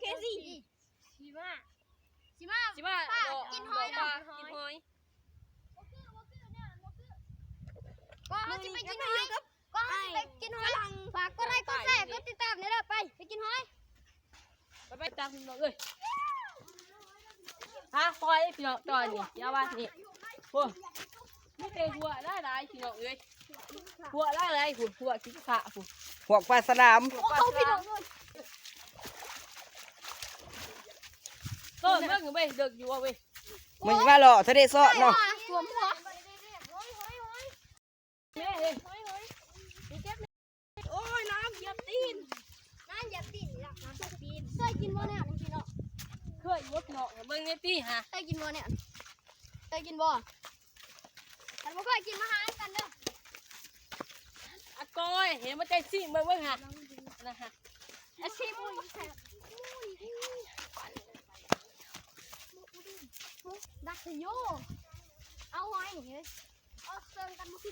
ເກຊິ ຊິມາ ຊິມາ ຊິມາ ພາ ເລາະ ກິນຫອຍ ເລາະ ເນາະ ກິນຫອຍ ກໍເຮົາຊິໄປກິນຫອຍ ກໍເຮົາຊິໄປກິນຫອຍ ຝາກກົດໄລ ກົດແຊ ກົດຕິດຕາມແດ່ເດີ ໄປ ໄປກິນຫອຍ ໄປ ໄປຕາມພີ່ນ້ອງເອີຍ ຫາຫອຍພີ່ນ້ອງ ຕອນນີ້ ຢ່າວ່ານີ້ ໂອ້ ມີແຕ່ຫົວຫຼາຍໆ ພີ່ນ້ອງເອີຍ ຫົວຫຼາຍໆ ພຸ້ນ ຫົວຂີ້ຂະພຸ້ນ ພວກປາສະຫຼາມ ໂອ້ ພີ່ນ້ອງເອີຍ ເອີ ເບິ່ງເວີຍ ເດິກຢູ່ເວີຍ ມື້ນີ້ມາເລາະທະເລຊອນເນາະ ຖ້ວມຫົວ ແມ່ເອີຍ ໂອ້ຍ ນ້ຳຢຽບຕີນ ນ້ຳຢຽບຕີນ ນ້ຳຢຽບຕີນ ເຄີຍກິນບໍ່ແນວນີ້ພີ່ນ້ອງ ເຄີຍຢູ່ພີ່ນ້ອງ ເບິ່ງແດ່ຕິຫາ ເຄີຍກິນບໍ່ແນວນີ້ ເຄີຍກິນບໍ່ ຄັນບໍ່ເຄີຍກິນມາຫານຳກັນເດີ ອາກ້ອຍ ເຫັນບໍ່ ໃຈຊີມເບິ່ງ ເບິ່ງຫາ ນະຫາ ອາຊີມ ດັກສະໂຍ ເອົາຫອຍນີ້ເຮີ້ຍ ອອກເຊິ່ງກັນບໍ່ຄື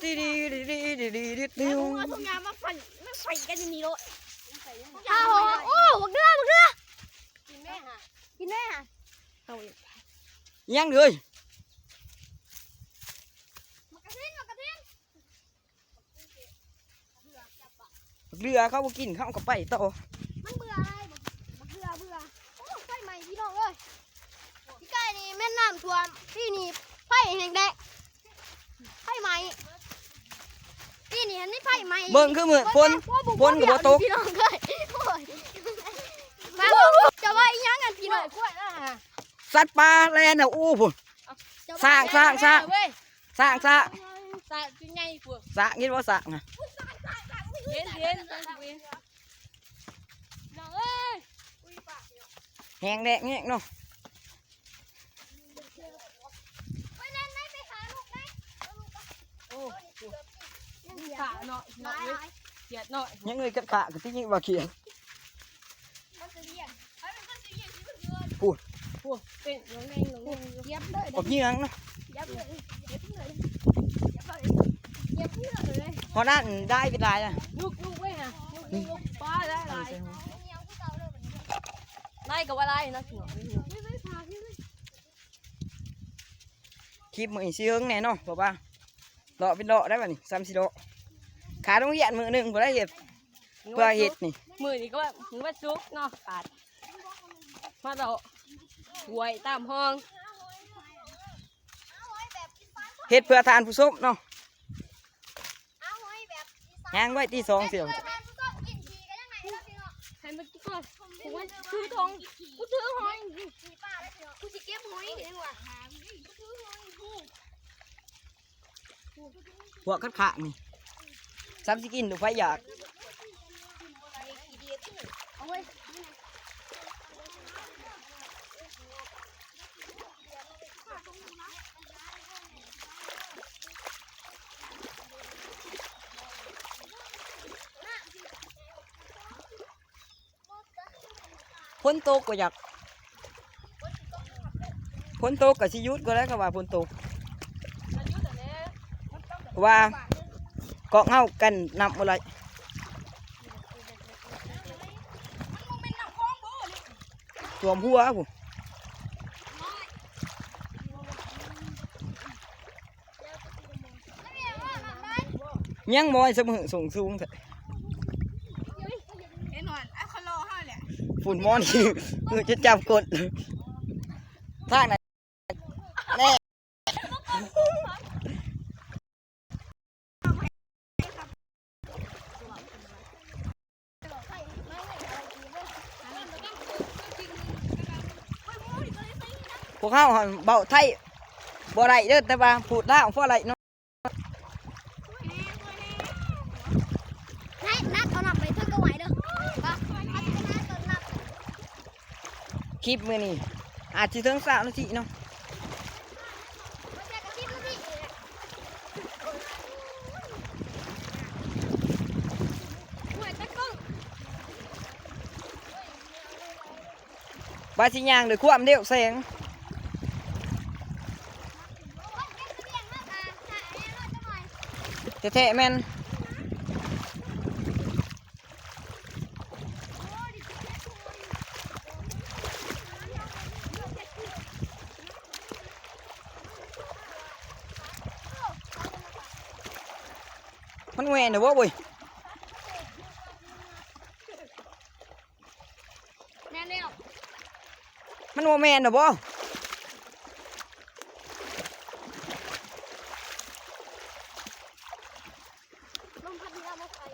ຕີດີດີດີດີດີດີ ແລ້ວເອົາຖົງຢາງມາຟັນ ມາໃສ່ກັນຢູ່ນີ້ໂລດ ໂອ້ ບັກເດືອ ບັກເດືອ ກິນແມ່ຫາ ກິນແມ່ຫາ ເອົາອີກ ຍັງເລີຍ ໝາກກະທິນ ໝາກກະທິນ ເຫຼືອເຂົາບໍ່ກິນ ເຮົາກໍໄປຕໍ່ ມັນເບື່ອ ບັກເບື່ອ ເບື່ອ ໂອ້ ໄຟໄໝ້ພີ່ນ້ອງເອີຍ ປີກາຍນີ້ແມ່ນນ້ຳຖ້ວມ ປີນີ້ໄຟແຮງແດງ ໄຟໄໝ້ ປີນີ້ຫັ້ນມີໄຟໄໝ້ ເບິ່ງຄືມື້ຝົນ ຝົນກໍບໍ່ຕົກ ພີ່ນ້ອງເອີຍ ໂອ້ຍ ມາ ເຈົ້າວ່າອີຫຍັງຫັ້ນ ພີ່ນ້ອງ ສັດປ່າແລ່ນນະ ອູ້ພຸ້ນ ຊ້າງ ຊ້າງ ຊ້າງ ຊ້າງ ຊ້າງ ຊ້າງ ຊ້າງ ໂອ້ຍ ຊ້າງ ຊ້າງ ຊ້າງ ໂອ້ຍ ຊ້າງ ຊ້າງ ຊ້າງ ຊ້າງ ຊ້າງ ຊ້າງ ໂອ້ຍ ຊ້າງ ຊ້າງ ຊ້າງ ໂອ້ຍ ຊ້າງ ຊ້າງ ຊ້າງ ໂອ້ຍ ຊ້າງ ຊ້າງ ຊ້າງ ໂອ້ຍ ຊ້າງ ຊ້າງ ຊ້າງ ໂອ້ຍ ຊ້າງ ຊ້າງ ຊ້າງ ໂອ້ຍ ຊ້າງ ຊ້າງ ຊ້າງ ໂອ້ຍ ນ້ອງເອີຍ ແຮງແດກແຮງເນາະ ໂອ້ ຂາເນາະ ຂຽດເນາະ ຍັງເອີຍກັບຂາ ກໍຕິຍັງວ່າຂຽດ ພຸ້ນ ພຸ້ນ ເປັນ ບັກເຫຍື່ອງນະ ເຫຍື່ອງ ເຫຍື່ອງ ພໍນັ້ນໄດ້ເປັນຫຼາຍນະ ລຸກ ລຸກເວີຍຫາ ລຸກ ລຸກ ລຸກ ປ້າ ໄດ້ຫຼາຍ ໄດ້ກໍວ່າໄດ້ເນາະ ຄລິບມື້ນີ້ຊິເຫິງແດ່ເນາະ ເພາະວ່າເລາະເປັນເລາະໄດ້ບັດນີ້ ສ່ຳຊິເລາະ ຂາດໂຮງຮຽນມື້ໜຶ່ງບໍ່ໄດ້ເຮັດ ເພື່ອເຮັດນີ້ ມື້ນີ້ກໍວ່າມື້ວັນສຸກເນາະ ຂາດ ມາເລາະຫ້ວຍຕາມຮ່ອງ ເຮັດເພື່ອທ່ານຜູ້ຊົມເນາະ ຍ່າງໄວ້ຕີສອງເທື່ອ ໃຫ້ມັນກິນກ່ອນ ກູຖືທອງ ກູຖືຫອຍ ກູຊິເກັບຫອຍ ພວກຄັກຂະນີ້ ຊ້ຳຊິກິນ ດູໃຜຢາກ ຝົນຕົກກໍຢາກ ຝົນຕົກກໍຊິຢຸດກໍໄດ້ ກໍວ່າຝົນຕົກ ວ່າກອກເຮົາກັນນ້ຳບໍ່ໄດ້ ຖ້ວມຫົວພຸ້ນ ຍັງມອຍຊະມື້ ສູງສູງແທ້ ເຫັນຫອນ ອ່ະ ເຂົາລໍເຮົາແຫຼະ ຝຸ່ນມອຍ ມືຈະຈັບກົດ ທາງນັ້ນແນ່ ພວກເຮົາຫັ້ນເວົ້າໄທບໍ່ໄດ້ເດີ ແຕ່ວ່າພູດລາວພໍໄດ້ເນາະ ໃຫ້ນັດເອົານ້ຳໄປເທິງກະໄຫວເດີ ຄລິບມື້ນີ້ອາດຊິເຖິງຊາວນາທີເນາະ ວ່າຊິຍ່າງດ້ວຍຄວາມເລວແຊງ ແທ້ໆແມ່ນ. ມັນແມ່ນແລ້ວບໍ່ເວີຍ? ແມ່ນແລ້ວ. ມັນບໍ່ແມ່ນແລ້ວບໍ່? ລົມພັດເຮືອມາໃສ່.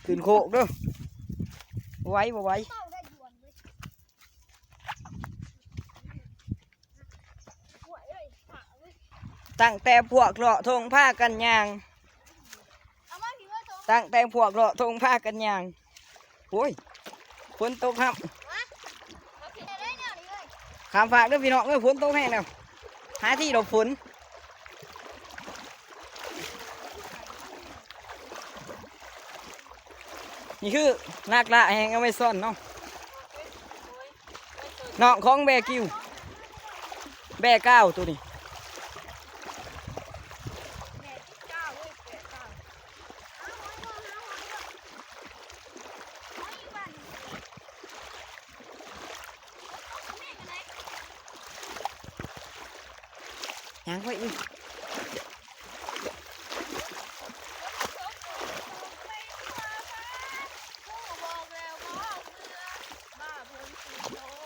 ຂຶ້ນໂຄກເດີ້ ບໍ່ໄຫວ ບໍ່ໄຫວ. ຕັ້ງແຕ່ພວກເລາະທົ່ງພາກັນຍ່າງ ຕັ້ງແຕ່ພວກເລາະທົ່ງພາກັນຍ່າງ. ໂອ້ຍ ຝົນຕົກຮັບ ຂ້າມຟາກເດີ້ພີ່ນ້ອງເອີຍ ຝົນຕົກແຮງແລ້ວ ຫາທີ່ຫຼົບຝົນ. ນີ້ຄືນັກລ່າແຫ່ງອາເມຊອນເນາະ ນ້ອງຂອງແບກິວ ແບກາວໂຕນີ້. ຍ່າງໄປອີກ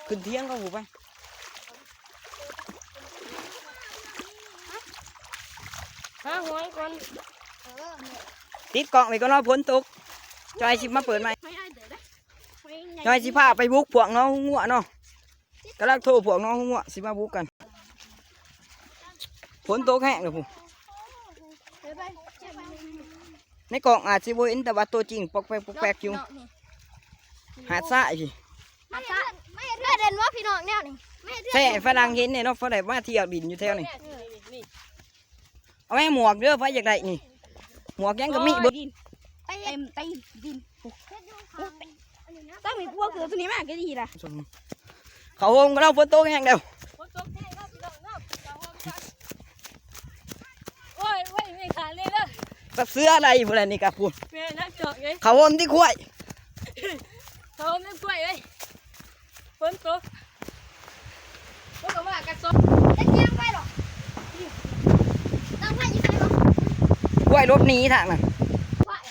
ຂຶ້ນຖຽງເຂົາພຸ້ນໄປ. ຫາຫອຍກ່ອນ ຕິດກ້ອງໄວ້ກ່ອນເນາະ ຝົນຕົກ ຈ່ອຍຊິມາເປີດໃໝ່ ຈ່ອຍຊິພາໄປບຸກພວກນ້ອງຫົວເນາະ ກຳລັງໂທພວກນ້ອງຫົວ ຊິມາບຸກກັນ ຝົນຕົກແຮງເດ້ພຸ້ນ. ໃນກ້ອງອາດຊິບໍ່ເຫັນ ແຕ່ວ່າຕົວຈິງປອກແປກ ປອກແປກຢູ່ ຫາດຊາຍພີ້ ຫາດຊາຍ ເດີ່ນວ່າພີ່ນ້ອງແນວນີ້ ແທ້ຝຣັ່ງເຫັນແນ່ເນາະ ເພາະໄດ້ມາທ່ຽວຫຼິ້ນຢູ່ແຖວນີ້. ເອົາແມ່ໝວກເດີ ໃຜຢາກໄດ້ນີ້ ໝວກຫຍັງກໍມີເບິດ ເຕັມຕີນ ຕ້ອງມີພວກເກືອຕົວນີ້ມາກໍດີລະ. ເຂົ້າໂຮມກັນເນາະ ຝົນຕົກແຮງແລ້ວ ຝົນຕົກແຮງເນາະ ພີ່ນ້ອງເນາະ ເຂົ້າໂຮມກັນ. ໂອ້ຍ ໂອ້ຍ ມີຂາເລີຍເດີ ຕັດເສືອໄດ້ພຸ້ນແຫຼະນີ້ກະພຸ້ນ ແມ່ນນະ ພີ່ນ້ອງເອີຍ ເຂົ້າໂຮມຕິ ຄວາຍ ເຂົ້າໂຮມຕິ ຄວາຍເອີຍ. ຝົນຕົກ ມັນກໍວ່າກັນຊອກ ເຮັດຫຍັງໄປດອກ ຕັ້ງໄຟຢູ່ໃສວະ ຄວາຍຫຼົບໜີທາງນັ້ນ ຄວາຍ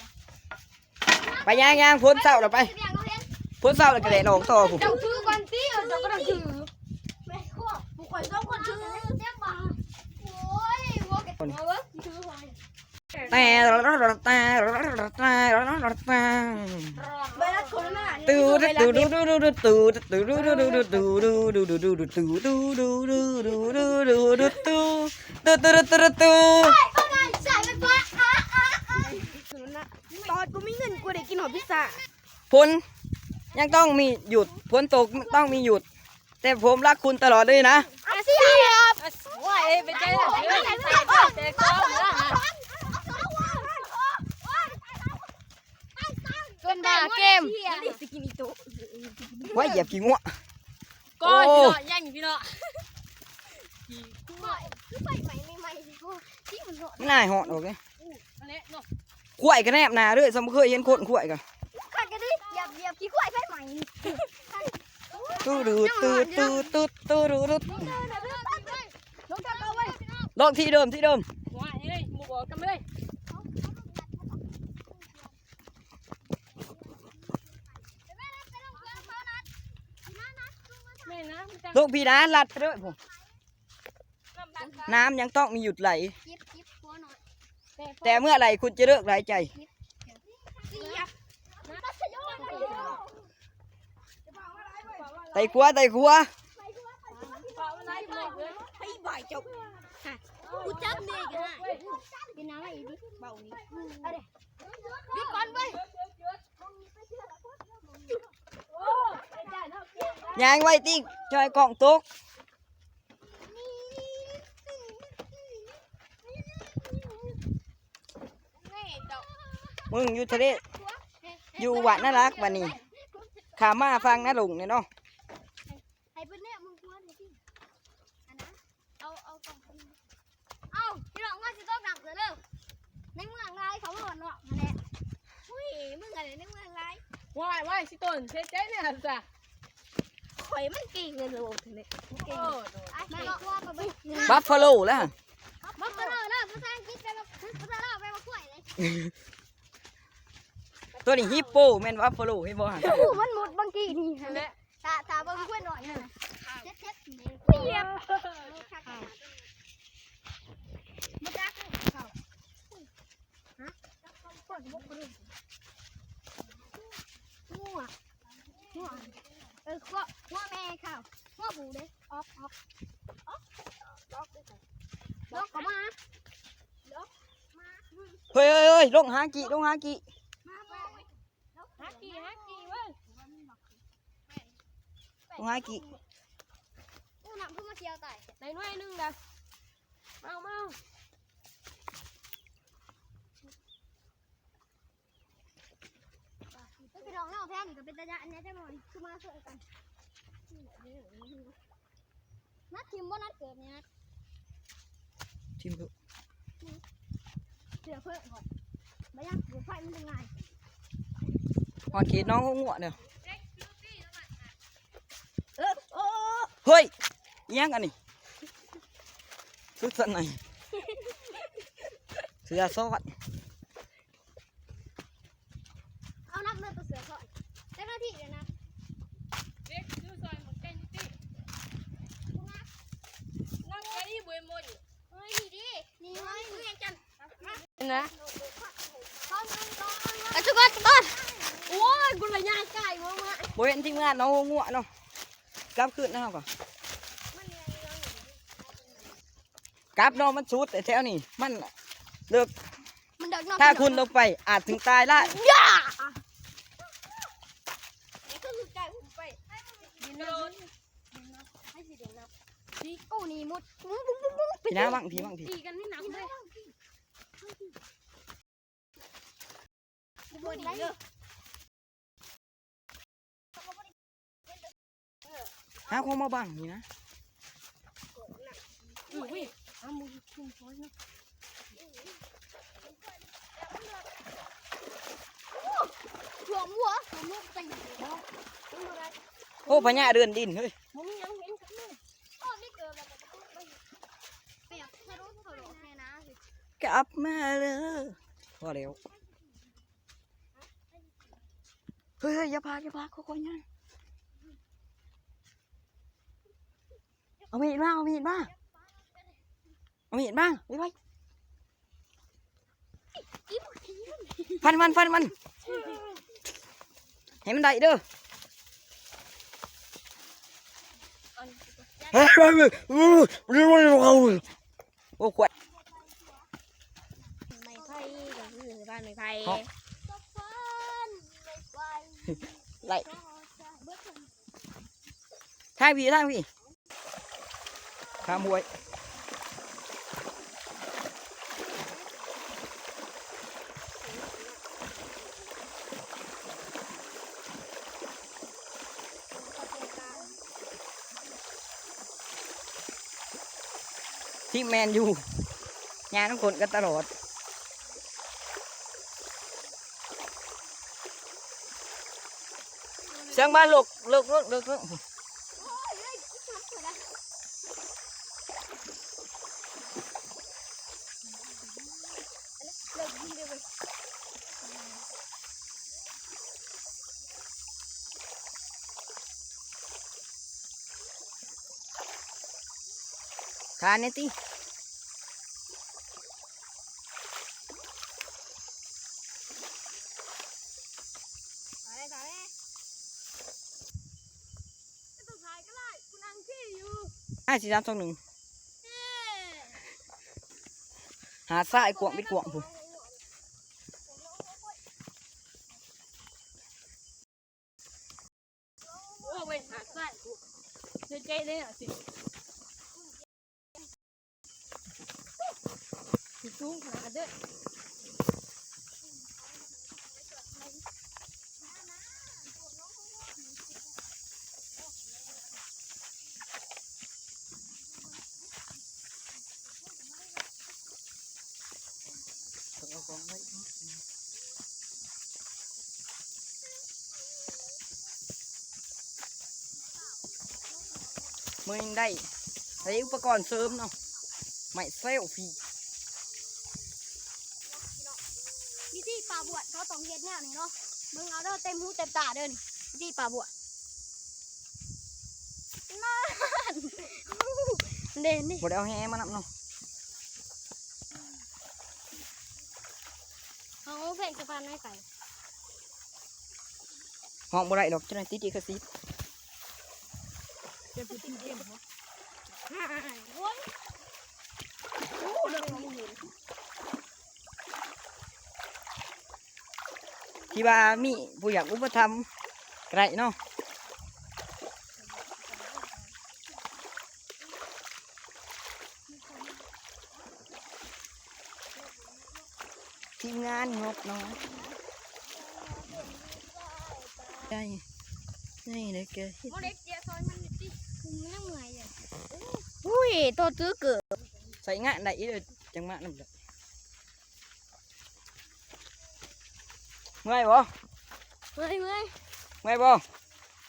ໄປຍ່າງໆ ຝົນເຊົາແລ້ວໄປ ຝົນເຊົາແລ້ວກໍແລ່ນອອກຕໍ່ພຸ້ນ. ເຈົ້າຖືກ່ອນຕິ ເອີ ເຈົ້າກໍຕ້ອງຖື ແມ່ນຄວາຍ ຜູ້ຂ້ອຍສອງຄົນຖື ໂອ້ຍ ຫົວກະ ເອົາເບິ່ງ ຖືຂ້ອຍ. ແຕ່ ຕອນກູມີເງິນກູໄດ້ກິນຮອດພິຊາ. ຝົນຍັງຕ້ອງມີຢຸດ ຝົນຕົກຕ້ອງມີຢຸດ. แต่ผมรักคุณตลอดเลยนะ ອາຊີບ ໂອ້ຍ ເປັນຈັ່ງໃດ ແຕ່ກໍ ເປັນບ້າເກມ ໂອ້ຍ ຢຽບຂີ້ງົວ ກ້ອນ ໂອ້ ພີ່ນ້ອງ ຍ່າງພີ່ນ້ອງ ຂ້ອຍຄືໄຟໄໝ້ໃໝ່ໆ ທີ່ມັນຮ້ອນ ມັນອາຍຮ້ອນອອກເດ້. ອື ຫັ້ນແຫຼະເນາະ ຄວາຍກະແນບໜ້າເລີຍ ຊ່ຳບໍ່ເຄີຍເຫັນຄົນຄວາຍກະ ຄັກກະດີ ຢຽບ ຢຽບຂີ້ຄວາຍໄຟໄໝ້ ຕື້ດູດ ຕື້ ຕື້ ຕື້ ຕື້ດູດ ດຸດ ລົງທີ່ເດີມ ທີ່ເດີມ ວ້າຍເອີຍ ບໍ່ບອກກັນເລີຍ ແມ່ນນະ ລົງພີ້ນະ ລັດໄປເດີພຸ້ນ. น้ำยังต้องมีหยุดไหล แต่เมื่อไหร่คุณจะเลิกหายใจ ไต่ขวา ไต่ขวา ย่างไว้ติ จ่อยกล้องตก มึงอยู่ทะเล อยู่หวาดน่ารัก บัดนี้ ข้ามมาฝั่งนาหลงเนี่ยเนาะ ให้เพิ่นแนมเบิ่งก่อนนี่ติ อันนั้น เอา เอากล้องขึ้น เอ้า พี่น้อง ว่าสิตกน้ำซะเด้อ ในเมืองหลาย เขามาฮอดนอกนั่นแหละ อุ้ย มึงอะไรในเมืองหลาย ว้าย ว้าย สิต้น เสียใจเนี่ยจ้ะ ຂ້ອຍມັນເກັ່ງເລີຍໂລດນີ້ ເກັ່ງ. ບັບຟາໂລລະ ບັບຟາໂລລະ ພາສາອັງກິດແປວ່າ ພາສາລາວແປວ່າຄວາຍເດ້. ໂຕນີ້ຮິບໂປ ແມ່ນບັບຟາໂລ ເຫັນບໍ່ຫັ້ນ? ໂອ້ ມັນມຸດບັງກີນີ້ຫັ້ນແຫຼະ. ຖ້າ ຖ້າເບິ່ງຄວາຍນ້ອຍຫັ້ນນະ ເຈັບໆ ປຽບ ບໍ່ຈັກເຂົາ ຮະ ງົວ ງົວ ເອີ ງົວ ງົວແມ່ເຂົາ ງົວຜູ້ເດ້ ອອກ ອອກ ອອກ ອອກ ອອກເຂົ້າມາ ອອກມາ. ເຮີ້ຍ ເຮີ້ຍ ເຮີ້ຍ ລົງຫາກີ້ ລົງຫາກີ້ ມາ ມາ ຫາກີ້ ຫາກີ້ເວີ້ຍ ໂອ້ ນ້ຳຄືມາຂຽວຕາຍ ໄດ້ໜ່ວຍໜຶ່ງລະ ມາເອົາ ມາເອົາ ເອີ ພີ່ນ້ອງເນາະ ແຖວນີ້ກໍເປັນຕາຢ້ານແດ່ຈັກໜ່ອຍ ຄືມາຊ່ວຍກັນ ນັດຖິ້ມບໍ່ ນັດເກີບນີ້ນະ ຖິ້ມເຖາະ ເສືອເພິ່ນກ່ອນ ບໍ່ຢາກເກີບໄຟມັນຈັ່ງງ່າຍ ຮອດເຂດໜອງຫົວງົວເດີ ເອີ ໂອ້ ເຮີ້ຍ ອີ່ຫຍັງອັນນີ້ ຊຸດຊັ້ນໃນ ເສືອຊອດ. ເອົານັບເດີ ຕົວເສືອເພາະເຈົ້າໜ້າທີ່ເດ້ນະ ເວກຢູ່ຊອຍໝົດແກ່ນຕິ ນັບໄປບໍ່ໝົດ ເຮີ້ຍ ນີ້ດິ ນີ້ເຮີ້ຍ ເຮັດຈັ່ງ ນະ ອ່ະ ທຸກຄົນ ທຸກຄົນ ໂອ້ຍ ກູລະຍ່າງໄກມາ ບໍ່ເຫັນທີມງານເນາະ ຫົວງົວເນາະ ກັບຄືນນະເຮົາກໍ ກັບເນາະ ມັນສຸດແຖວນີ້ ມັນເລິກ ມັນເລິກເນາະ ຖ້າຄຸນລົງໄປອາດເຖິງຕາຍລະ ຢ່າ ໂອ້ ນີ້ມຸດ ພີ່ນາງ ວາງ ພີ່ ວາງ ພີ່ ຕີກັນໃນນ້ຳເລີຍ ບໍ່ດີເດີ. ຫາຂອງມາບັງນີ້ນະ ອຸ້ຍ ຖ້ວມຫົວ ຖ້ວມຫົວ ໂອ້ ພະຍາເດີນດິນເຮີ້ຍ ບໍ່ມີຫຍັງເຫັນກັບມື ໂອ້ ມີເກີບແລ້ວກໍ ກັບມາເລີຍ ພໍແລ້ວ. ເຮີ້ຍ ເຮີ້ຍ ຢ່າພາກ ຢ່າພາກ ຄ່ອຍໆຍ່າງ ເອົາມີດມາ ເອົາມີດມາ ເອົາມີດມາ ໄວໆ ຟັນມັນ ຟັນມັນ ໃຫ້ມັນໄດ້ເດີ ເຮີ້ຍ ໂອ້ ຂວດ ໄມ້ໄຜ່ກໍຄືບ້ານໄມ້ໄຜ່ ເນາະ ໄລ່ ທາງພີ້ ທາງພີ້ ຂ້າມຫ້ວຍ ທີມແມນຢູ ຍ່າງນຳກົ້ນກັນຕະຫຼອດ ສຽງມາ ເລິກ ເລິກ ເລິກ ເລິກ ເລິກ. ທ່າແດ່ຕິ ຖ່າຍ ຖ່າຍ ບໍ່ຕ້ອງຖ່າຍກໍໄດ້ ກູນັ່ງຂີ່ຢູ່ ຫ້າ ສີ່ ສາມ ສອງ ໜຶ່ງ ຫາດຊາຍກວ້າງ ເປັນກວ້າງພຸ້ນ. ໂອ້ຍ ຫາດຊາຍພຸ້ນ ເສຍໃຈເດ້ອະຊິ ຊິສູງຂະໜາດເດີ. ເອົາຂອງໄວ້. ມື້ນີ້ໄດ້ ໄດ້ອຸປະກອນເສີມເນາະ ໄມ້ເຊລຟີ. ວິທີປາບວດເຂົາຕ້ອງເຮັດແນວນີ້ເນາະ ເບິ່ງເອົາເດີ ເຕັມຫູເຕັມຕາເດີນີ້ ວິທີປາບວດ. ນັ້ນ ເດ້ນີ້ ບໍ່ໄດ້ເອົາແຫມານຳເນາະ. ເຮົາເພງສະພານໄມ້ໄປ ຮ້ອງບໍ່ໄດ້ດອກ ເຈົ້າໜ້າທີ່ຕິດລິຂະສິດ. ທີ່ວ່າມີຜູ້ຢາກອຸປະຖຳກໍໄດ້ເນາະ. ທີມງານງົບນ້ອຍ ໃຫຍ່ ໃຫຍ່ເດ້ແກ. ບໍ່ເລັກເຈຍ ຊອຍມັນນີ້ຕິ ມັນຍັງເມື່ອຍຢູ່. ອຸ້ຍ ໂຕຕື້ເກີບ ໃຊ້ງານໄດ້ອີກເດີ ຈັງມານຳເດີ. ເມື່ອຍບໍ່? ເມື່ອຍ ເມື່ອຍ ເມື່ອຍບໍ່?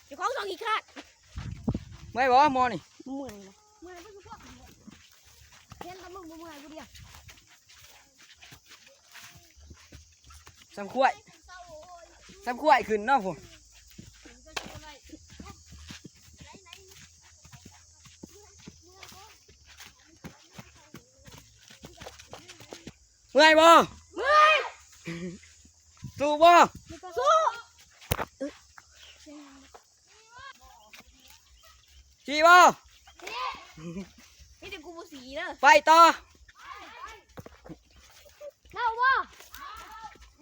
ເຈົ້າຂອງຊ່ອງຂີ້ຂາດ ເມື່ອຍບໍ່ໝໍນີ້? ບໍ່ເມື່ອຍນະ ເມື່ອຍບໍ່ສຸພາບ ເຫັນແຕ່ມຶງບໍ່ເມື່ອຍຜູ້ດຽວ. ສ່ຳຂວາຍ ສ່ຳຂວາຍຂຶ້ນເນາະພຸ້ນ. ເມື່ອຍບໍ່? ເມື່ອຍ. ສູ້ບໍ່? ສູ້. ຂີ່ບໍ່? ຂີ່. ມີແຕ່ກູບໍ່ຂີ່ເດີ. ໄປຕໍ່. ເຫຼົ້າບໍ່?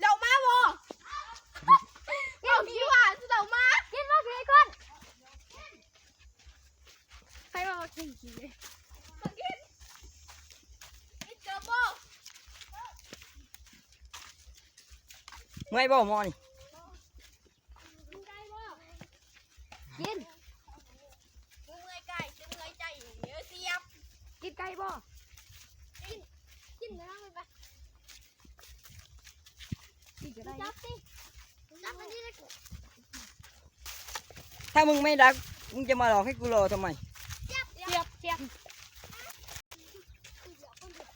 ເຫຼົ້າມາບໍ່? ເຫຼົ້າຂີ້ຫວານ ເຫຼົ້າມາ. ກິນບໍ່? ກິນກ່ອນ. ໃຜວ່າກິນຂີ້ເລີຍ. ມາກິນ. ກິນເກີບບໍ່? ເມື່ອຍບໍ່ໝໍນີ້? ກິນໄກ່ບໍ່? ກິນ. ມຶງເມື່ອຍກາຍ ຈະເມື່ອຍໃຈ. ເອີ ສຽບ. ກິນໄກ່ບໍ່? ກິນ. ກິນແລ້ວໄປ. ຈັບຕິ ຈັບອັນນີ້ເລີຍ. ຖ້າมึงไม่รัก มึงจะมาหลอกให้กูรอทำไม? ສຽບ ສຽບ ສຽບ.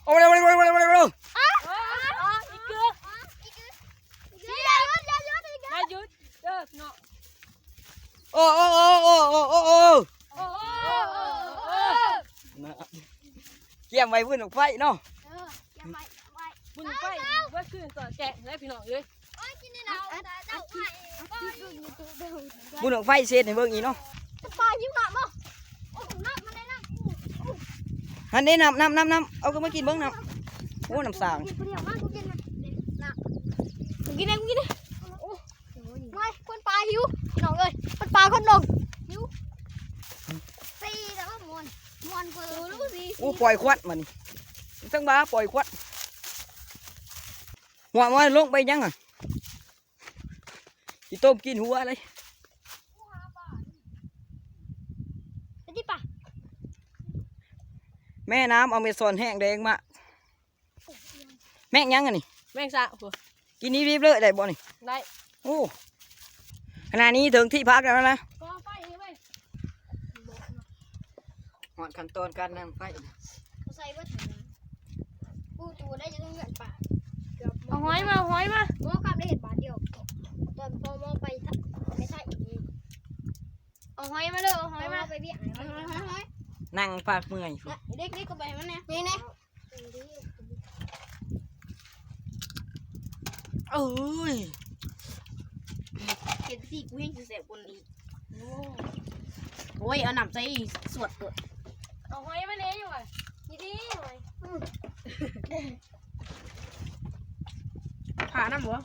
ໂອ້ ເລັວ ເລັວ ເລັວ ເລັວ ເລັວ. ອ່ະ ອ່ະ ອີກຄື ຢ່າຢຸດ ຢ່າຢຸດ ຢ່າຢຸດ ເອີ ເນາະ. ໂອ້ ໂອ້ ໂອ້. ນະ ກຽມໄວ້ບຸນບັ້ງໄຟເນາະ. ເອີ ກຽມໄວ້ ໄວ້ ບຸນບັ້ງໄຟເບິດຄືນກໍແຈກເລີຍພີ່ນ້ອງເອີຍ. ໂອ້ຍ ກິນແລ້ວ ອັດ ອັດ ອັດ ບຸນບັ້ງໄຟເຮັດໃຫ້ເບິ່ງອີກເນາະ. ປາຫິວນ້ຳບໍ່? ໂອ້ ນ້ຳມັນໄດ້ນ້ຳ. ຫັ້ນເດ້ ນ້ຳ ນ້ຳ ນ້ຳ ນ້ຳ ເອົາຂຶ້ນມາກິນເບິ່ງນ້ຳ. ໂອ້ ນ້ຳສ້າງ ກິນຜູ້ດຽວ ມາ ກູກິນ ມາ ກິນເດ້ ກິນເດ້. ໂອ້ ໂອ້ຍ ຄົນປາຫິວ ນ້ອງເອີຍ ຄົນປາຄົນລົງຫິວ. ສີ່ແລ້ວ ມ່ວນ ມ່ວນກວ່າ. ໂອ້ ປ່ອຍຄວັນມານີ້ ຈັ່ງວ່າປ່ອຍຄວັນ. ຫົວມັນລົງໄປຫຍັງຫັ້ນ? ຊິຕົ້ມກິນຫົວເລີຍ. ໄປຕິປະ. ແມ່ນ້ຳອະເມຊອນແຫ້ງແລ້ງມາ. ແມງຫຍັງອັນນີ້? ແມງສາບ. ກິນດິບໆເລີຍໄດ້ບໍ່ນີ້? ໄດ້. ໂອ້ ຂະນະນີ້ເຖິງທີ່ພັກແລ້ວນະ. ກໍ່ໄຟນີ້ເວີຍ. ຮອດຂັ້ນຕອນການດັງໄຟ. ເອົາໃສ່ເບິດ. ກູຕູໄດ້ຈະຕ້ອງເລື່ອນປາ. ເກືອບ ເອົາຫອຍມາ ເອົາຫອຍມາ. ໝໍກັບໄດ້ເຮັດບາດດຽວ ຕອນພໍ່ໝໍໄປ ໄປໄທ. ເອົາຫອຍມາເດີ ເອົາຫອຍມາ. ໄປວຽກ ນັ່ງປາກເມື່ອຍ. ເດັກໆ ກໍໄປໃຫ້ມັນແດ່ ນີ້ໆ. ເອີຍ ເຮັດຊິ ກູແຮງຊິແຊບກວ່ານີ້ອີກ. ໂອ້ຍ ເອົານ້ຳໃສ່ສວດໂລດ. ເອົາຫອຍມາແດ່ຢູ່ຫວາ? ນີ້ດີຫອຍ. ຜ່ານ້ຳບໍ່?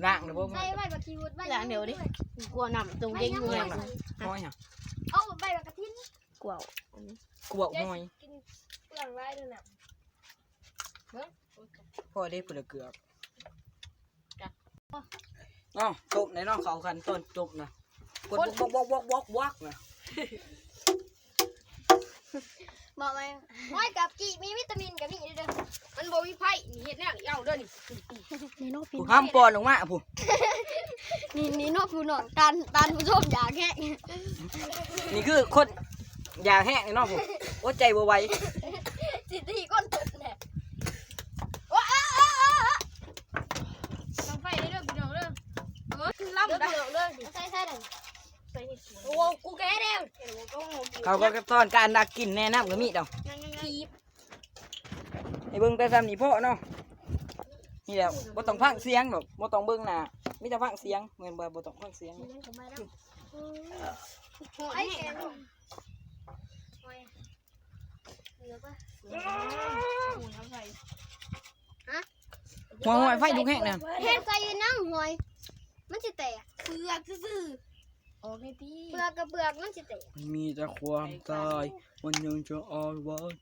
ລ້າງແລ້ວບໍ່? ໃສ່ໄວ້ບັກຂີ້ຫຸດໄວ້ ລ້າງດຽວເດ້. ກູກົວນ້ຳຕົງເດ້ງຢູ່. ຫອຍຫະ? ເອົາໃບບັກກະທິນ. ກວາວ ອັນນີ້ ກວາວຫອຍ. ກິນເປືອງຫຼາຍເດີນະ. ເບິ່ງ ພໍເດ້ ພຸ້ນລະເກືອບ. ເນາະ ຕົ້ມແນ່ເນາະ ເຂົ້າຂັ້ນຕອນຕົ້ມນະ. ຄົນ ຄົນ ບອກໆໆໆນະ. ບອກໄວ້ ຫອຍກັບກີ້ມີວິຕາມິນກໍມີເດີ. ມັນບໍ່ມີໄຟ ນີ້ເຮັດແນວນີ້ເອົາເດີນີ້. ເມນູກິນ ຜູ້ຫ້າມປ້ອນອອກມາຜູ້. ນີ້ ນີ້ເນາະ ຜູ້ນ້ອງ ທ່ານ ທ່ານຜູ້ຊົມ ຢາກແຮງ ນີ້ຄືຄົນຢາກແຮງເນາະ ຜູ້ ອົດໃຈບໍ່ໄຫວ ຊິຕີກົ້ນຕົກແຫຼະ ໂອ້ ເອົາ ເອົາ ເອົາ ເອົາ ບັ້ງໄຟເດີພີ່ນ້ອງເດີ ເອີ ຂຶ້ນລຳ ເດີພີ່ນ້ອງເດີ ໃສ່ ໃສ່ເດີ ໂອ້ ກູແກ່ແລ້ວ ເຂົາກໍສອນການດັກກິນແນ່ ນ້ຳກໍມີດອກ ໃຫ້ເບິ່ງແຕ່ສ່ຳນີ້ພໍເນາະ ນີ້ແຫຼະ ບໍ່ຕ້ອງຟັງສຽງດອກ ບໍ່ຕ້ອງເບິ່ງໜ້າ ມີແຕ່ຟັງສຽງ ແມ່ນບໍ່ ບໍ່ຕ້ອງຟັງສຽງ ຫອຍ ຫົວຫອຍໄຟລຸກແຮງນະ ເຮັດໃສ່ໜັງຫອຍ ມັນຊິແຕກ ເປືອກຊື່ໆ ອອກແດ່ຕິ ເປືອກກັບເປືອກມັນຊິແຕກ ມີແຕ່ຄວາມຕາຍ ມັນຍັງຈະອາລະວາດ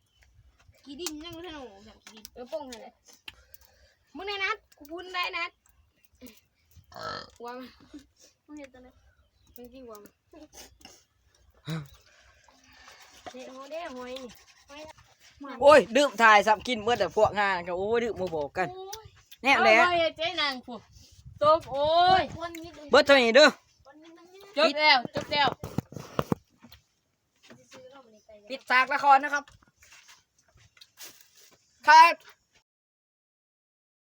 ຂີ້ດິນຍັງບໍ່ທັນອອກ ຂີ້ດິນ ເອີ ປົ່ງຫັ້ນແຫຼະ ມຶງໄດ້ນັດ ກູພຸ້ນໄດ້ນັດ ຫວາ ມຶງເຮັດຈັ່ງໃດ ເປັນທີ່ຫວາ ເດ ເດ ຫອຍນີ້ ໂອ້ຍ ລືມຖ່າຍຊ້ຳ ກິນເບິດແລ້ວ ພວກຫ່ານະ ໂອ້ຍ ລືມບໍ່ບອກກັນ ໂອ້ຍ ແນວແຫຼະ ເອົາໄວ້ໃຫ້ເຈ້ນາງພຸ້ນ ຕົກ ໂອ້ຍ ເບິດເທົ່ານີ້ເດີ ຈົບແລ້ວ ຈົບແລ້ວ ປິດສາກລະຄອນນະຄັບ ຄັດ